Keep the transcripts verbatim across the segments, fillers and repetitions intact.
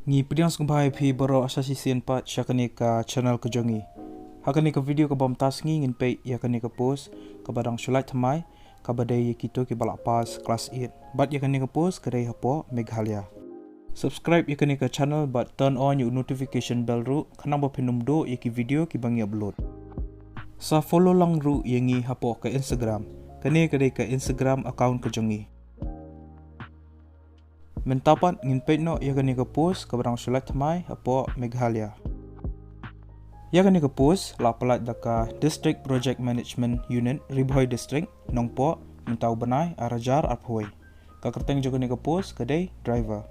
Ngi pdiang sngewbha ïa phi baroh sa shisien pat sha kane ka channel ka jong ngi. Ha kane ka video kaba mynta sngi ngin peit ïa kane ka post kaba dang shu lait thymmai, kaba dei ïa kito kiba la pass class eight. Bad ïa kane ka post ka dei hapoh Meghalaya. Subscribe ïa kane ka channel bad turn on ïa u notification bell ruh, khnang ba phin ym duh ïa ki video kiba ngi upload. Sa follow lang ruh ïa ngi hapoh ka Instagram. Kane ka dei ka Instagram account ka jong ngi. Mynta pat ngin peit noh ïa kane ka post kaba dang shu lait thymmai hapoh Meghalaya. Ïa kane ka post la pyllait da ka District Project Management Unit, Ri Bhoi District, Nongpoh, mynta u bnai ar hajar arphew wei. Ka kyrteng jong kane ka post ka dei driver.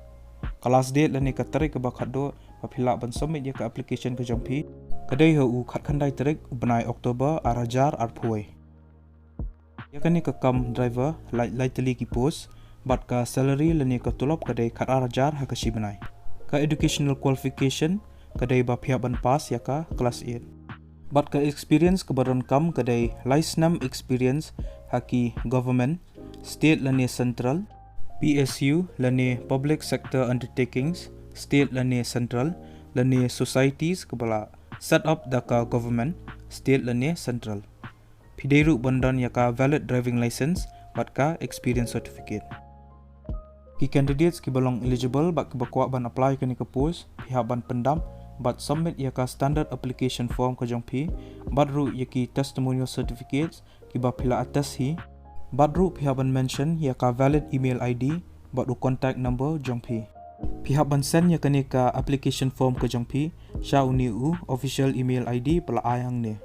Ka last date lane ka tarik kaba khatduh ba phi lah ban submit ïa ka application ka jong phi ka dei ha u khatkhyndai tarik u bnai October ar hajar arphew wei. Ïa kane ka kam driver lait lai tylli ki post, bad ka salary lane ka tulop ka dei khatar hajar ha ka shi bnai. Ka educational qualification ka dei ba phi hap ban pass ïa ka class eight. Bad ka experience kaba donkam ka dei lai snem experience ha ki government, state lane central, P S U lane public sector undertakings, state lane central, lane societies kaba la set up da ka government, state lane central. Phi dei ruh ban don ïa ka valid driving license bad ka experience certificate. Ki candidates kiba long eligible bad kiba kwah ban apply kane ka post, phi hap ban pyndap bad submit ïa ka standard application form ka jong phi, bad ruh ïa ki testimonial certificates kiba phi la attest hi, bad ruh phi hap ban mention ïa ka valid email I D bad u contact number jong phi. Phi hap ban send ïa kane ka application form ka jong phi sha une u official email I D ba la ai hangne.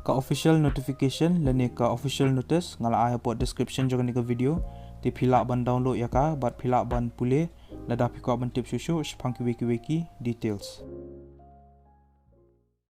Ka official notification lane ka official notice nga la ai hapoh description jong kane ka video. Te phi lah ban download ïa ka bad phi lah ban pule lada phi kwah ban tip shuh shuh shaphang kiwei kiwei ki details.